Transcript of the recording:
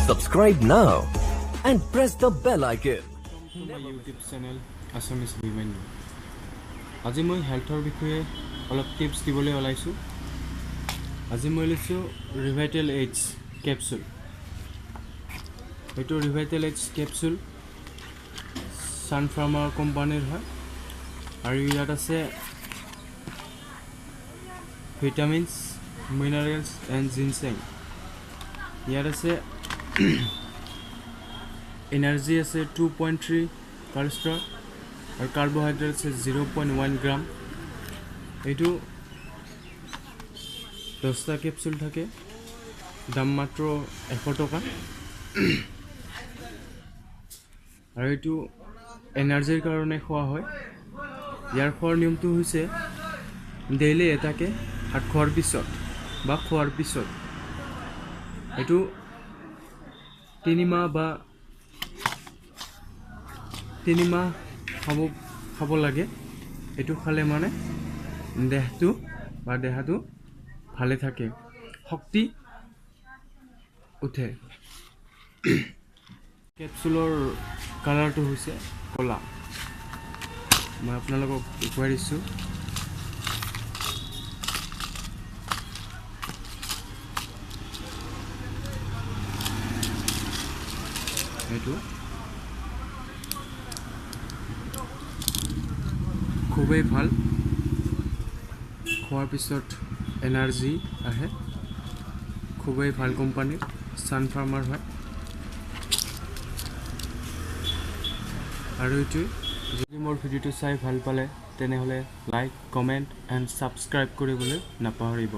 Subscribe now and press the bell icon. To my YouTube channel Assamese Abhimanyu. আজি মই হেল্থৰ বিষয়ে অলপ টিপছ দিবলৈ ওলাইছোঁ। আজি মই লৈছোঁ ৰিভাইটেল এইচ কেপচুল। এইটো ৰিভাইটেল এইচ কেপচুল ছানফাৰ্মাৰ কোম্পানীৰ হয় আৰু ইয়াত আছে ভিটামিনছ, মিনাৰেলছ এণ্ড জিনচেং। ইয়াত আছে এনাৰ্জি আছে 2.3 কলেষ্ট্ৰল আৰু কাৰ্বহাইড্ৰেট আছে 0.1 গ্ৰাম। এইটো 10টা কেপচুল থাকে, দাম মাত্ৰ 100 টকা। আৰু এইটো এনাৰ্জিৰ কাৰণে খোৱা হয়। ইয়াৰ খোৱাৰ নিয়মটো হৈছে ডেইলি এটাকে ভাত খোৱাৰ পিছত বা খোৱাৰ পিছত। এইটো 3 মাহ বা 3 মাহ খাব লাগে। এইটো খালে মানে দেহটো বা দেহাটো ভালে থাকে, শক্তি উঠে। কেপচুলৰ কালাৰটো হৈছে ক'লা। মই আপোনালোকক দেখুৱাই দিছোঁ। এইটো খুবেই ভাল। খোৱাৰ পিছত এনাৰ্জি আহে। খুবেই ভাল কোম্পানীৰ ছানফাৰ্মাৰ হয়। আৰু এইটোৱে, যদি মোৰ ভিডিঅ'টো চাই ভাল পালে, তেনেহ'লে লাইক, কমেণ্ট এণ্ড ছাবস্ক্ৰাইব কৰিবলৈ নাপাহৰিব।